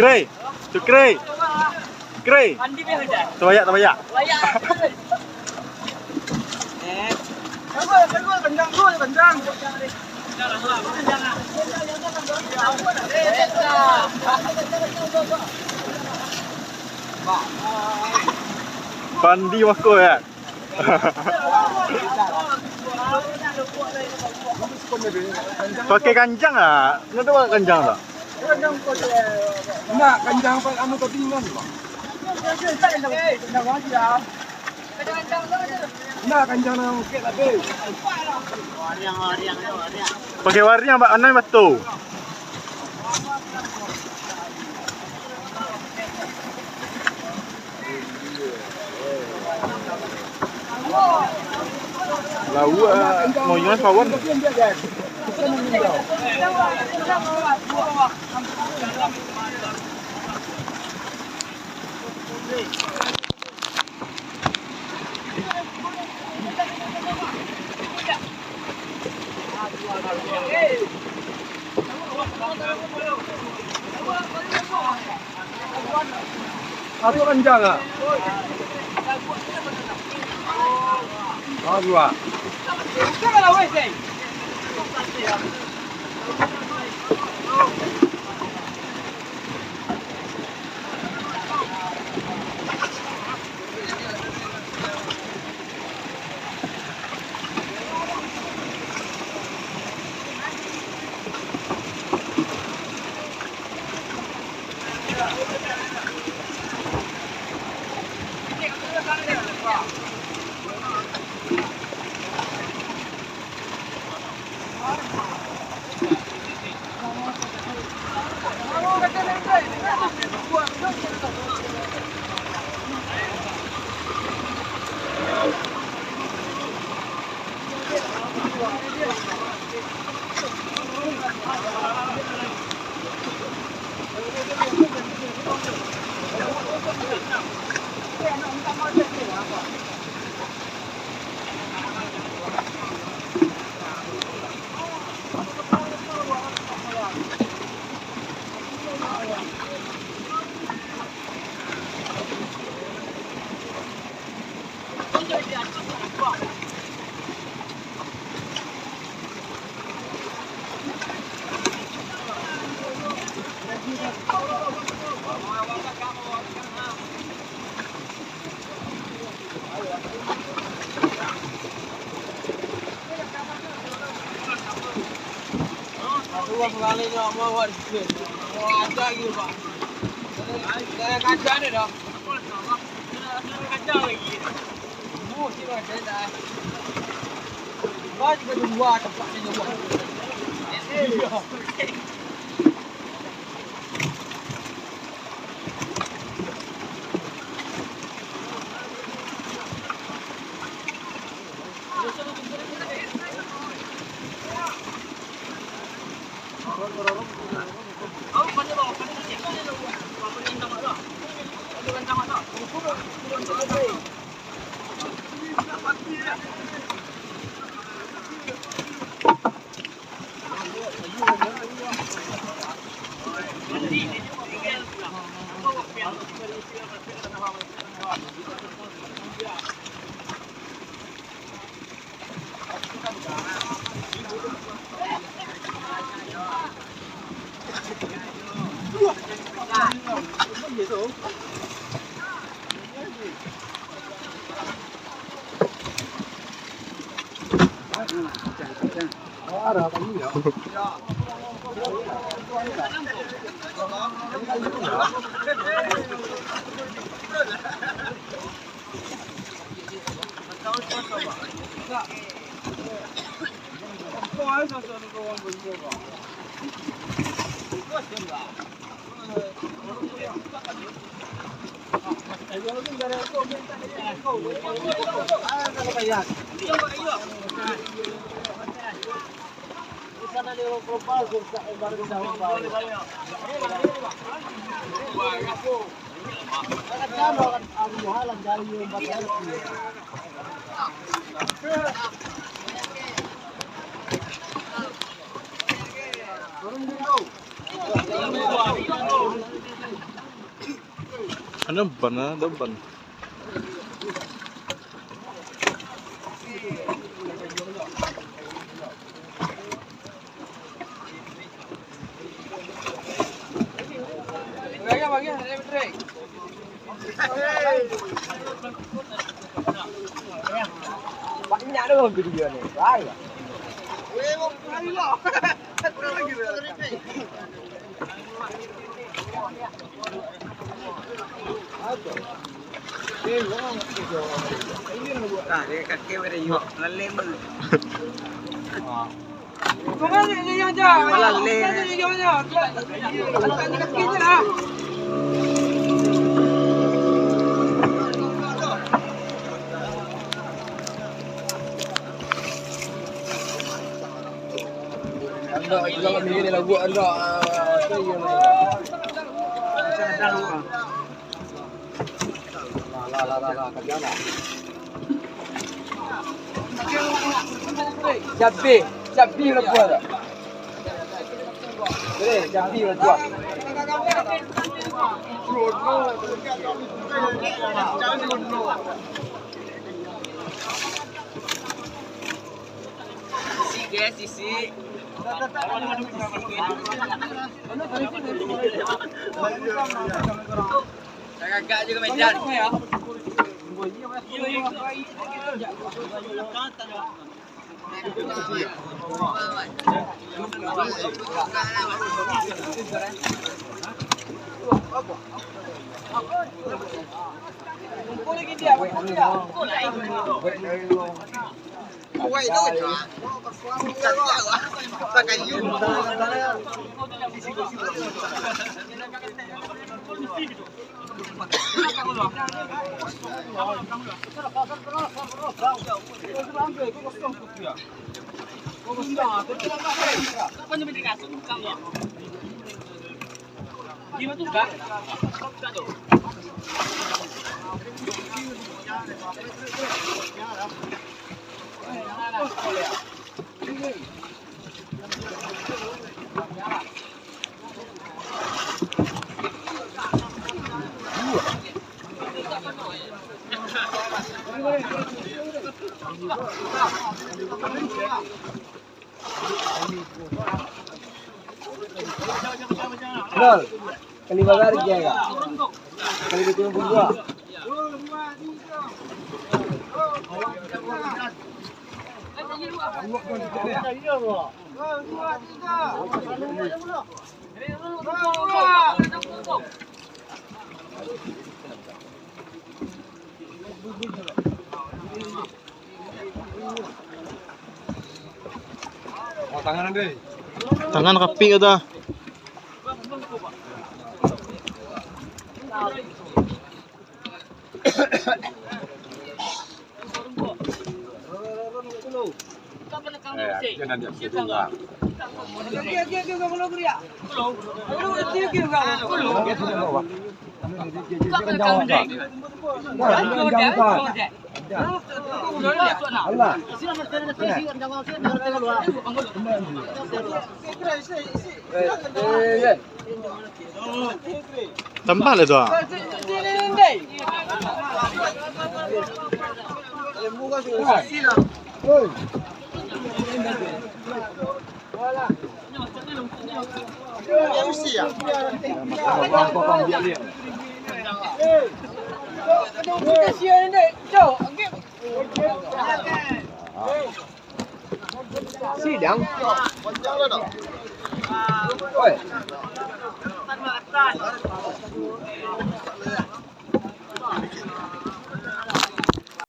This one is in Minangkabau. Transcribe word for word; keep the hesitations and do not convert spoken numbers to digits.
Sukri, Sukri, Sukri. Tabayak, tabayak. Pandi mako ya. Pakai kanjang lah. Kenapa pakai kanjang tak? Nak kanjang apa anu tadi kan? Nak kanjang nang kek tadi. Pakai wariang, Pak, anai batu. Lauak, moyong kawan. Atu kanjang ah. Aduh ah. Ada ban, ada ban. Banyak tu video ni. Baik. Ah, dia kaki pada yuk, lalai pun. Lalai. Andak, kita ambil ni lagu andak. Ah, tu yang Lah, lah, lah, lah, lah, kerja lah. Siap, siap, lagu andak. Eh, siap, lagu. Isi, guys, isi. Tagak je ka medan. Dol, kali bagar je ya. Kali bikin berdua. Oh, tangan, Andre. Tangan kapik kata. Tambah lah tu, ah. Sidang. Oi.